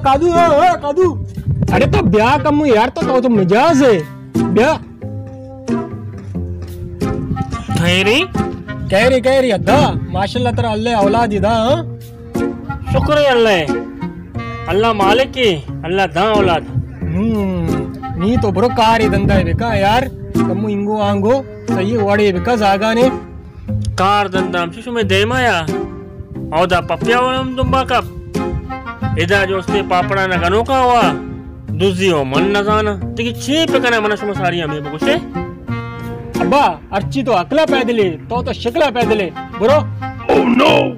کادو، ہاں، ہاں، کادو۔ ارے تو بیا کمو یار، تو، تو، تو مجاز ہے۔ بیا۔ خیری؟ خیری، خیری، ادا۔ ماشاءاللہ ترا اللہ اولاد دا، ہاں؟ شکر ہے اللہ۔ اللہ مالک ہے، اللہ دا اولاد۔ ہم، نی تو برو کاری دندا ہے بکا یار۔ کمو انگو آنگو، صحیح وڑے بکا زاگانے۔ کار دندا ہم شمے دیما یا۔ او دا پپیا وڑم دنبا کپ۔ ادا جو استے پاپڑا نہ گنوکا ہوا۔ دزی ہو من نہ زانا۔ تکی چی پکنا منا شما ساری ہمیں بگوشے؟ ابا، ہرچی تو عقلا پیدلے، تو تو شکلا پیدلے۔ برو۔ Oh no!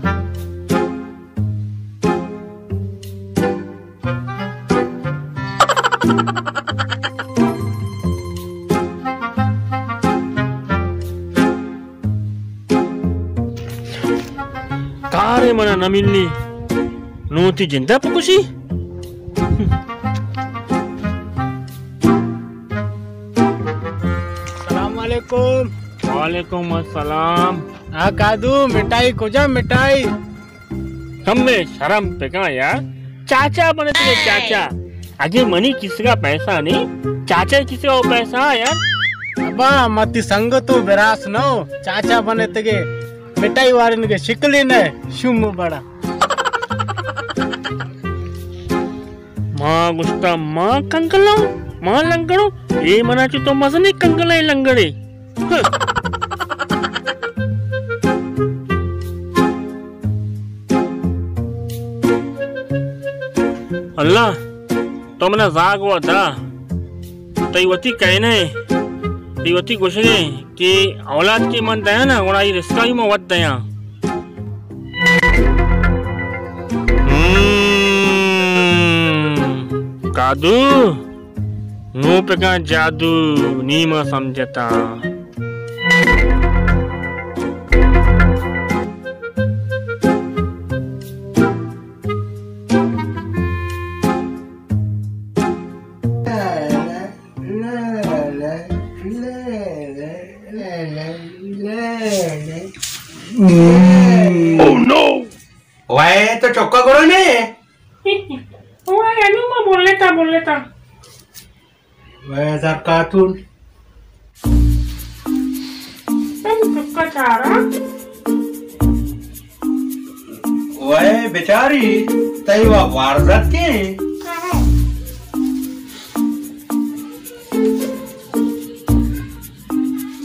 کارے منا نہ ملی، نوں تی جندا پکشی۔ السلام علیکم۔ وعلیکم السلام۔ ہاں کادو، مٹھائی کجا مٹھائی؟ کمے شرم پکا یار، چاچا بنتگے چاچا۔ اگے منی کسگا پیسہ نہیں، چاچا کسگا وہ پیسہ یار۔ ابا، متی سنگتو براس نو، چاچا بنتگے، مٹھائی وارن کے شکلی نے، شوم بڑا۔ ما گوشتا ما کنگلاں، ما لنگڑو، اے منا چو تو مزنی کنگلے لنگڑے۔ اللہ، تو منا زاگ و دا، تئی وتی کہنے، تئی وتی گوشگے کہ اولاد کے من دیاں نا، گڑا ای رسکا ہی من وت دیاں۔ ہم، کادو، نوں پکاں جادو، نی ما سمجھتا۔ Oh no! وے تو چکا گڑا نے؟ وے انو ما بولتا، بولتا۔ وے زرکاتون۔ تم چکا چارا۔ وے بیچاری، تئی وا وارزت کے؟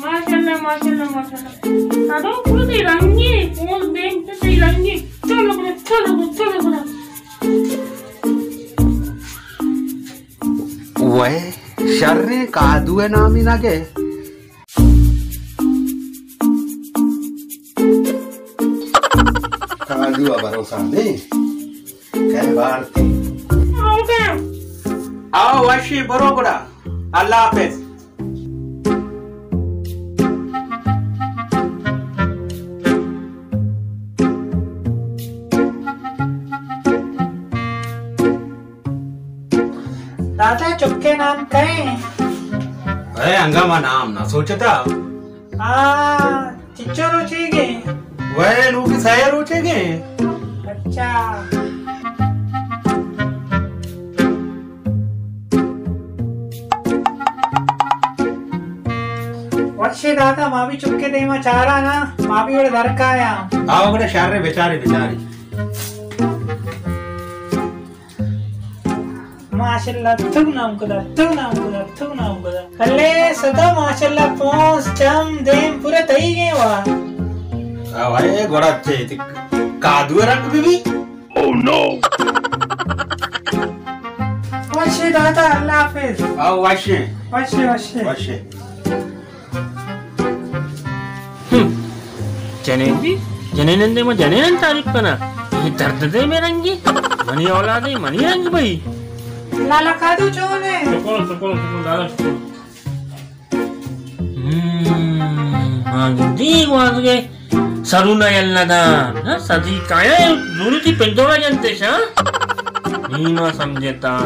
ماشاءاللہ، ماشاءاللہ، ماشاءاللہ۔ کدو پورا تئی رنگی، پونز بین تے تئی رنگی۔ چلو گڑا، چلو گڑا، چلو گڑا۔ وے شریں کادو ءِ نامی نہ گئے۔ کادو ءَ بھروسہ نہیں۔ کئے بارتی۔ آؤ وشی برو گڑا۔ اللہ حافظ۔ دادا چکے نام کئے؟ اے انگا ما نام نہ سوچتا۔ آ، چچو روچے گے؟ وے نوکی سئے روچے گے۔ اچھا۔ وشے دادا، ما بھی چکے دیما چارا نا، ما بھی وڑے درکایا۔ آؤ گڑا شر، بچاری، بچاری۔ ماشاءاللہ، تو نام کدا، تو نام کدا، تو نام کدا۔ کلے سدا ماشاءاللہ، پونس، چم، دیم پورا تئی گے وا۔ آ بھائی، گوڑا چے تی کادو رنگ بی بی۔ Oh no! وشے دادا، اللہ حافظ۔ آؤ وشے۔ وشے، وشے۔ وشے۔ ہم۔ جنین بی، جنین اندے ما جنین تعریف کنا۔ یہ درد دے میں رنگی۔ منی اولادے، منی رنگ بھائی۔ لالا کادو چون ہے؟ شکر، شکر، شکر، دادا شکر۔ ہم، ہاں، دی گواز گئے۔ سرونا یل نہ دا۔ ہاں، سدی کایا زوری تی پندوڑا جنتے شا۔ نیما سمجھتا۔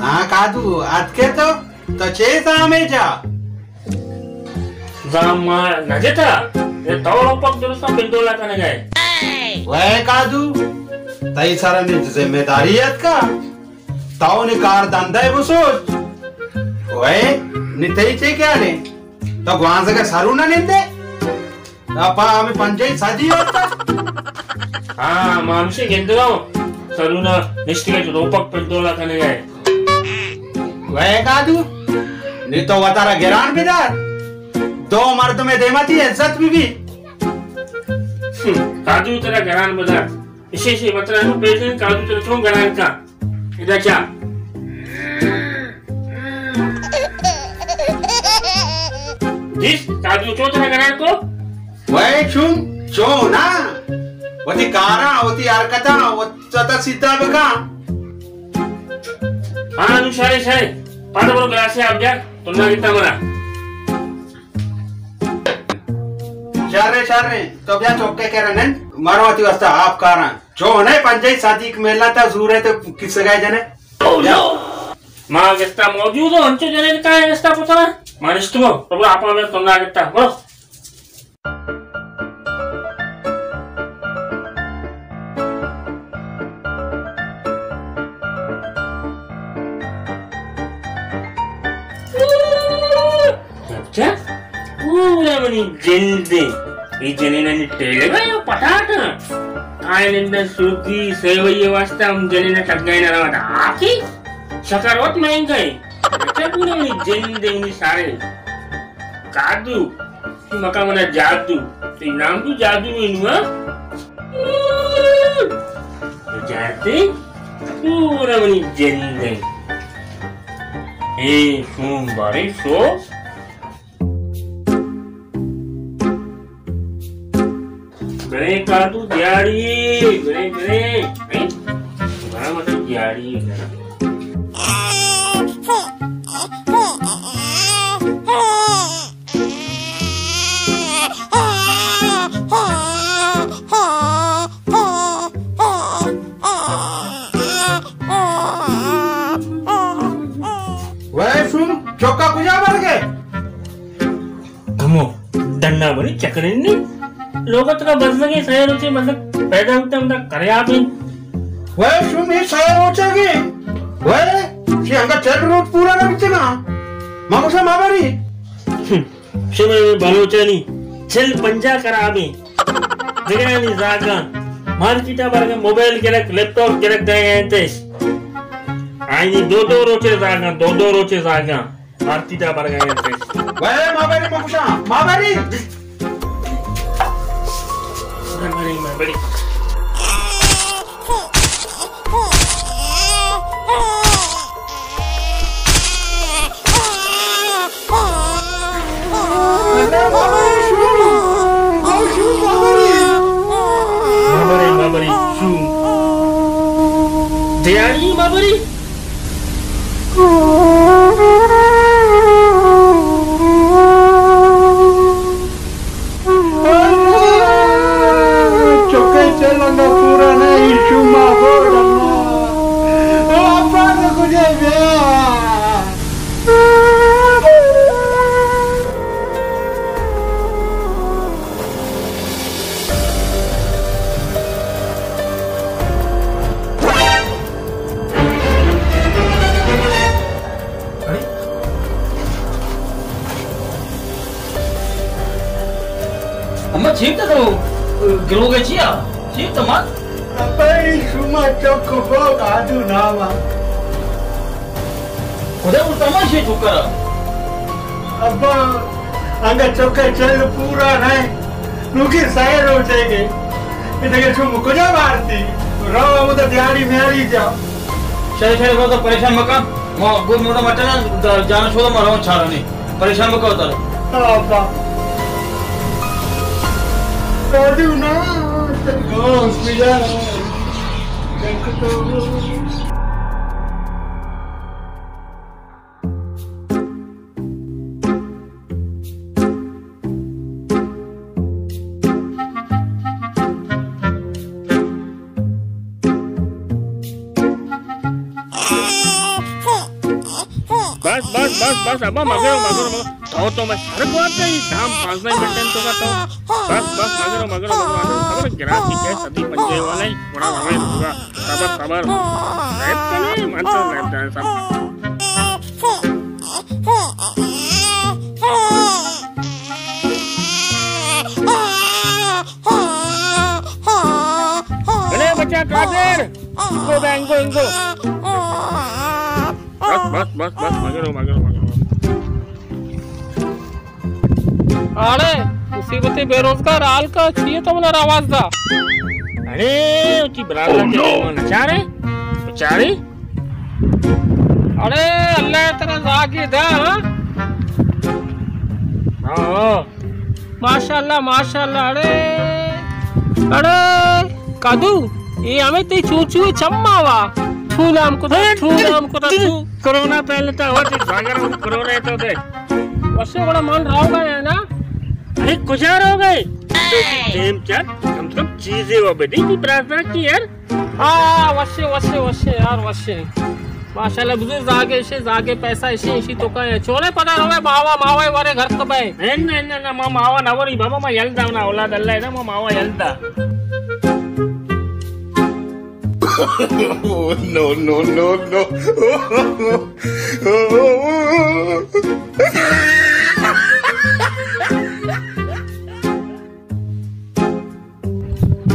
ہاں، کادو، اتکے تو، تو چے سامے جا؟ زاما نہ جتا، یہ تو پک درستاں پندولا کنگا ہے۔ وے کادو، تئی سرا نی ذمہ داری اتکا، تو نی کار دندہ بسوچ۔ وے، نی تئی چے خیال ایں؟ تو گوانزگا سرو نہ نندے؟ اپا ہمے پنجاہی صدی ہوتا۔ ہاں، ما ہمشے گندگا اوں۔ سرو نہ نشتگے، روپک پنڈولا کنگا اے۔ وے کادو، نی تو وتارا گران بدار۔ دو مردمے دیما تئی عزت بی بی۔ ہم، کادو ترا گران بدار۔ اشی، اشی، وترا نوں پیش ایں، کادو ترا چون گران کا۔ ادا چا؟ جس، کادو چون ترا گران کو؟ وے چون، چون نا؟ وتی کاراں، وتی حرکتاں، وت-، وتا سیدھا بکا۔ ہاں، نوں شرے، شرے۔ پاد برو گلاسے آپ بیار، تنگا گتا مرا۔ شرے، شرے، تو بیا چوکے کرا نند، مرو وتی واسطہ آپ کاراں۔ چون اے پنجاہی صدی میلا تا زورے تو کسگا جنے۔ ما گستا موجود ہوں، انچو جنے کائے گستا پترا۔ ما نشتگو، تو برو آپا بے تنگا گتا، برو۔ اچھا، پورا منی جند اے۔ اے جنین ء نی ٹیلگا یا پٹاٹا؟ آئی نندن سوکی سیوئی واسطہ ہم جنین ء ٹگائیں نہ رواں۔ آکی شکر وت مہنگا اے۔ اچھا، پورا منی جند اے، منی سارے۔ کادو، مکا منا جادو۔ تئی نام تو جادو اے نوں، ہاں؟ جادو؟ پورا منی جند اے۔ اے سوم بارے سو۔ برے کادو دیاڑی، برے، برے۔ اے، برا مطلب دیاڑی، برا۔ وے سن، چوکا کجا برگے؟ ہمو ڈنا بری چکریں نی۔ لوگ تکا بزگیں سئے روچے بزگ پیدا ہوتا ہمدا کریا بین۔ وے شمی سئے روچے گی۔ وے شی ہنگا چل روچ پورا نہ بیتگا۔ ما گوشا ما بری۔ شمے بلوچانی چل پنجاہ خرابیں۔ دگرانی زاگاں مارکیٹا برگا موبائل گرک، لیپ ٹاپ گرک دے گئے تش۔ آئینی دو دو روچے زاگاں، دو دو روچے زاگاں۔ آرتی دا برگا انت۔ وے مابری مکشاں، مابری۔ مابری، مابری۔ مابری، مابری، شو۔ دیاری مابری۔ چکے چلنگا پورا نہیں، شما بوڑنا۔ او ابا تو کجے بیا؟ اڑے؟ اما، چیت تو گروگے چیا؟ چیت تو مات؟ ابا، ای شما چک بو آدو ناما۔ خدا، وہ تماشے چکرا۔ ابا، انگا چکے چل پورا نہ، نوکی سئے روچے گے۔ اے دگہ چون کجا بارتی؟ رو ہمودا دیاری میاری جا۔ شرے، شرے، تو پریشان مکن۔ ما گور مودا مٹنا، جانا شودا ما روان چارانی۔ پریشان مکن تر۔ ہاں، ابا۔ راجو نا، تر گوس بجا۔ دیکھ تو۔ بس، بس، بس، بس، ابا، مگرو، مگرو، مگرو۔ او تو میں سر کو آتے ہی دام پانزدہ منٹ تو کا تو۔ بس، بس، مگرو، مگرو، مگرو۔ گراکی کے سدی پنجے والے، بڑا روے ہوگا۔ صبر، صبر۔ صاحب کنے، من تو نہیں جان سب۔ بلے بچہ قادر، انگو بے، انگو، انگو۔ بس، بس، بس، بس، مگرو، مگرو، مگرو۔ اڑے، مصیبت بے روزگار حال کا چیئے تو منا آواز دا۔ اڑے، اچھی برازا کے نچارے، بچاری۔ اڑے، اللہ ترا زاگے دا، ہاں؟ ہاں، ہاں۔ ماشاءاللہ، ماشاءاللہ، اڑے، اڑے، کدو، اے ہمیں تی چوچو چما وا، چو نام کو دا، چو نام کو دا، چو۔ کرونا پہلے تو ہوتی، بغیر کرونا تو دے۔ وشے بڑا من رہو گا ہے نا؟ ارے، کجا رہو گئے؟ تو ٹیم چل، کم سے کم چیزے و بدی، تی برازا کی یار۔ ہاں، وشے، وشے، وشے یار، وشے۔ ماشاءاللہ، بزرگ زاگے اشے، زاگے پیسہ اشے، اشی تو کا ہے۔ چولے پدا روے ماوا، ماوا ورے گھر تو بے۔ نہ، نہ، نہ، نہ، ما ماوا نہ وری بابا، ما یل دا نا اولاد اللہ ہے نا، ما ماوا یل دا۔ نو، نو، نو، نو۔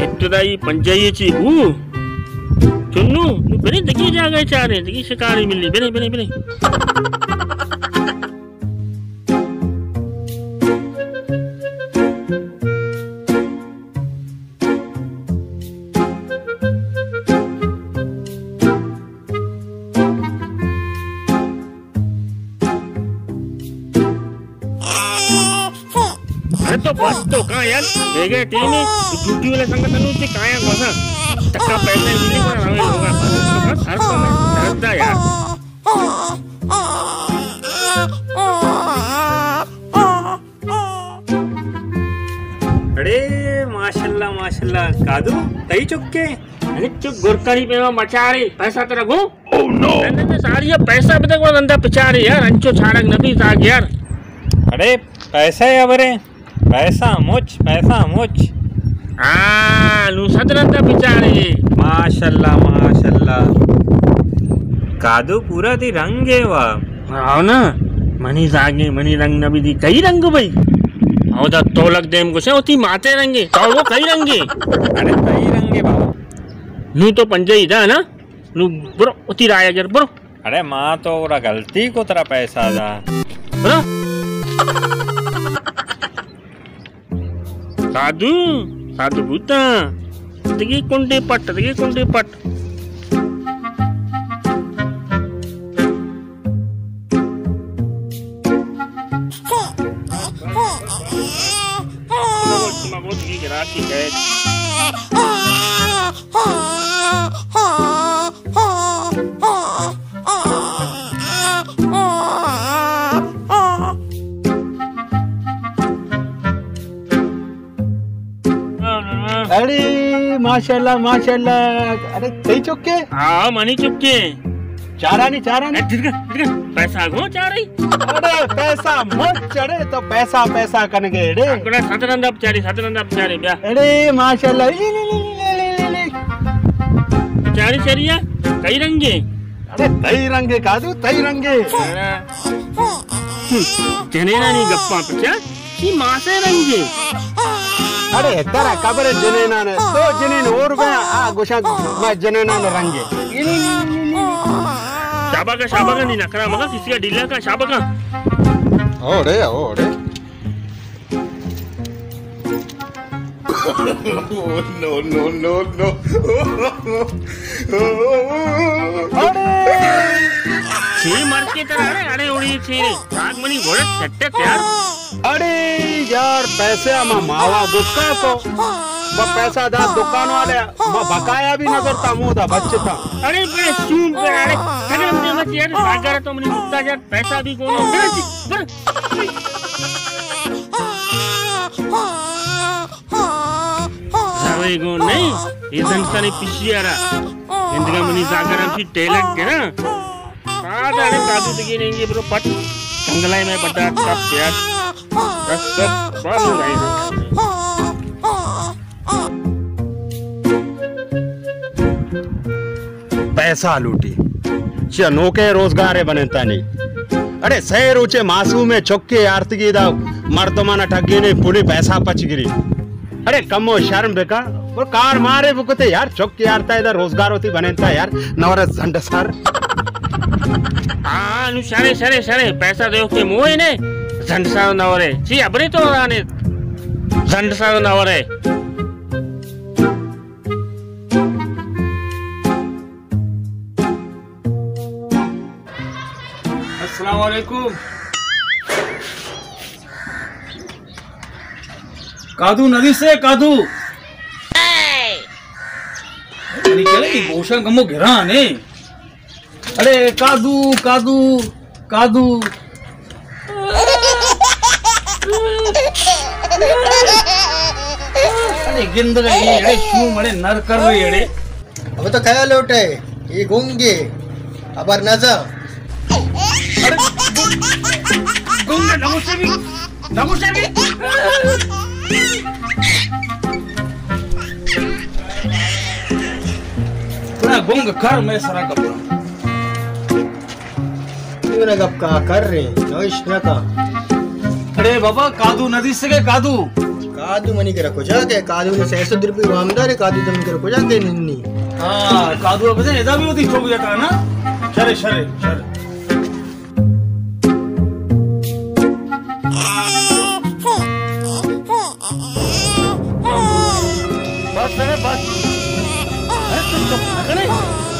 ابتدائی پنجائی چی بو۔ چنو، نو بنے دگی جاگہ چارے، دگی شکاری ملی۔ بنے، بنے، بنے۔ ارے تو بس تو کہاں یار، بیگے ٹیم ہے، تو ڈیوٹی والے سنگت انو چے کہاں یار وسا، تکا پیسے ملی پر ہمیں لوگا، بس، بس، ہر تو میں، ہر دا یار۔ اڑے ماشاءاللہ، ماشاءاللہ، کادو، تئی چکے؟ ارے چپ، گرکانی پیما مچاری، پیسہ ترا گو؟ Oh no! نہ، نہ، نہ، ساری پیسہ بدے گو، نندا پچاری یار، انچو چھاڑک نبی زاگ یار۔ اڑے، پیسہ یا برے؟ پیسہ مچ، پیسہ مچ۔ ہاں، نو صد نندا پچاری۔ ماشاءاللہ، ماشاءاللہ۔ کادو پورا تی رنگ ہے وا۔ آو نا، منی زاگے، منی رنگ نبی دی، کئی رنگ بھائی؟ او دا تولک دیم گوشے، او تی ماتے رنگے، تو وہ کئی رنگے؟ اڑے، تئی رنگے بابا۔ نو تو پنجائی دا نا؟ نو برو، اتی رایا گر، برو۔ اڑے، ما تو گڑا غلطی کو، ترا پیسہ دا۔ برو۔ سادو، سادو بوتا۔ دگی کنڈے پٹ، دگی کنڈے پٹ۔ اڑے ماشاءاللہ، ماشاءاللہ۔ اڑے تئی چکے؟ ہاں، منی چکے۔ چارانی، چارانی۔ اے، دلگا، دلگا، پیسہ گو چاری۔ اڑے پیسہ مچ، اڑے تو پیسہ، پیسہ کنگے، اڑے۔ اکڑا سترندا بچاری، سترندا بچاری، بیا۔ اڑے ماشاءاللہ، لے، لے، لے۔ چاری چریا، کئی رنگے؟ اڑے تئی رنگے کادو، تئی رنگے۔ جنینانی گپاں پچا۔ چی ماسے رنگے؟ اڑے ترا خبر جنینان، تو جنین اور بیا، آ گوشاں ما جنینان رنگے۔ شابا کا، شابا کا، نی نکرا مگا، کسی کا ڈیلا کا، شابا کا۔ اوڑے، اوڑے۔ نو، نو، نو، نو۔ اڑے۔ چی مرکے ترا، اڑے، اڑے، اڑے، چی رے؟ راگ منی گھوڑے چٹے پیار۔ اڑے یار، پیسے ہما ماوا گسکا کو۔ با پیسہ دا دکان والے، ما بقایا بھی نظر تا مودا بچتا۔ اڑے بے سوم بے، اڑے، کدم دے مت یار، ساگر تو منی مکتا یار، پیسہ بھی گونو۔ بر، بر۔ زاوے گون نہیں، یہ زنستانی پشی آرا۔ اندگا منی زاگر ہم کی ٹیلنٹ گرا۔ آ دانے کادو دگی نہیں، یہ برو پٹ۔ جنگلائے میں بڑا ٹپ یار۔ بس، بس، بس، نہیں۔ پیسہ لوٹی۔ چیا نوکیں روزگارے بنینتا نی۔ اڑے سئے روچے معصومیں چکے آرتگی دا مردمانا ٹگینے پولی پیسہ پچ گری۔ اڑے کمو شرم بکا، اور کار مارے بکتے یار، چکے آرتا ادا روزگار ہوتی بنینتا یار، نورے زنڈ سر۔ ہاں، نو شرے، شرے، شرے، پیسہ دیو کے موئے نے، زنڈ سر نورے۔ چی ابری تو رانے، زنڈ سر نورے۔ السلام علیکم۔ کادو ندی سے کادو۔ ارے کیا ای گوشاں کمو گرانے۔ ارے کادو، کادو، کادو۔ اڑے گندگ ءَ اے، اڑے شوم، اڑے نر کر رہے، اڑے۔ ابے تو کیا لوٹے؟ یہ گنگے، ابر نزا۔ اڑے گنگ، گنگ نموشے بھی، نموشے بھی۔ ترا گنگ کر میں سرا کپڑا۔ ایونا گپ کا کر رہے، نوش نہ کا۔ اڑے بابا، کادو نہ دیسگے، کادو۔ کادو منی کرا کجا کے؟ کادو نے سئے سد روپی وامدار ہے، کادو تو منی کرا کجا کے ننی؟ ہاں، کادو اب دے، ادا بھی ہوتی چوک جاتا ہے نا۔ شرے، شرے، شرے۔ بس ہے، بس۔ ارے تم چپ نہ کرے۔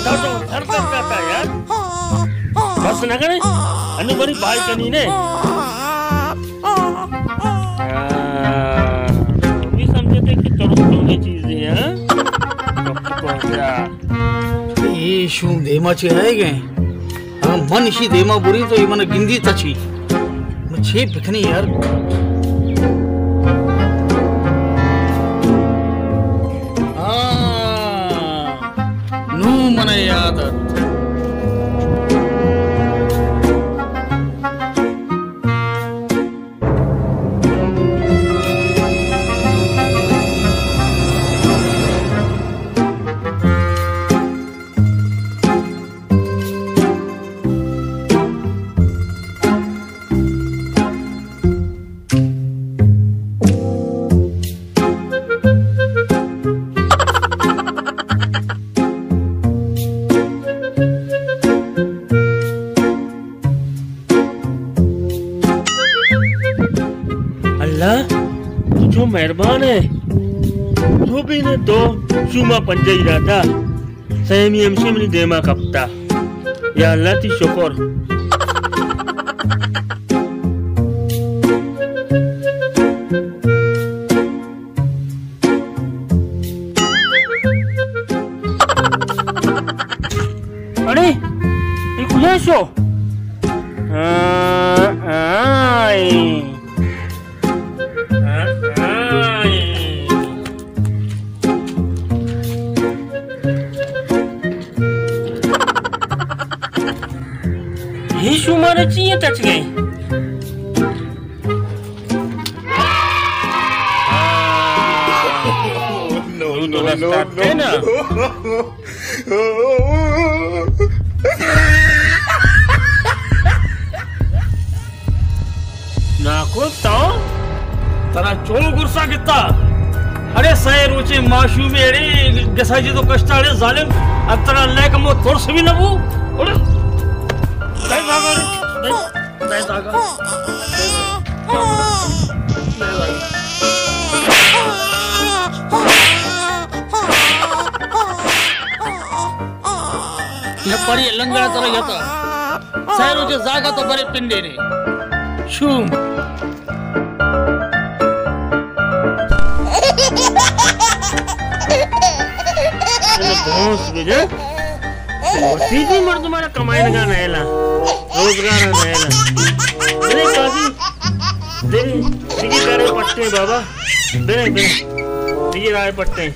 تو تو گھر کر جاتا ہے یار۔ بس نہ کرے۔ انو بڑی بھائی کنی نے۔ ہاں، بھی سمجھتے کہ ترس تو یہ چیز ہے، ہاں؟ گپ کو کیا؟ اے شوم دیما چے آئے گئے؟ اگاں من اشی دیما بریں تو اے من گندی تچی۔ من چے بکنی یار؟ ہاں، نوں من یاد ات۔ اللہ، تو چو مہربان ہے۔ تو بھی نے تو شوما پنجائی راتا۔ سیمی ہمشی منی دیما کپتا۔ یا اللہ تی شکر۔ اڑے، یہ کجا شو؟ آ، آ، آئے۔ آ، آئے۔ یہ شمارا چیئے ٹچ گئے؟ نو، نو، نو، نو۔ ناکو تو؟ ترا چون گرسا گتا؟ اڑے سئے روچے معصومے اڑے گسا جی تو کشتا اڑے ظالم، اب ترا اللہ کمو ترس بھی نہ بو۔ اڑے، بے بھاگا اڑے، بے، بے بھاگا۔ یہ پڑی لنگڑا ترا یتا۔ سئے روچے زاگا تو برے پنڈے نے۔ شوم۔ دوست بجا۔ وتی بھی مردمانا کمائنگا نیلا۔ روزگارا نیلا۔ برے قاضی۔ برے۔ دیگی کرے پٹے بابا۔ برے، برے۔ دیگی رائے پٹے۔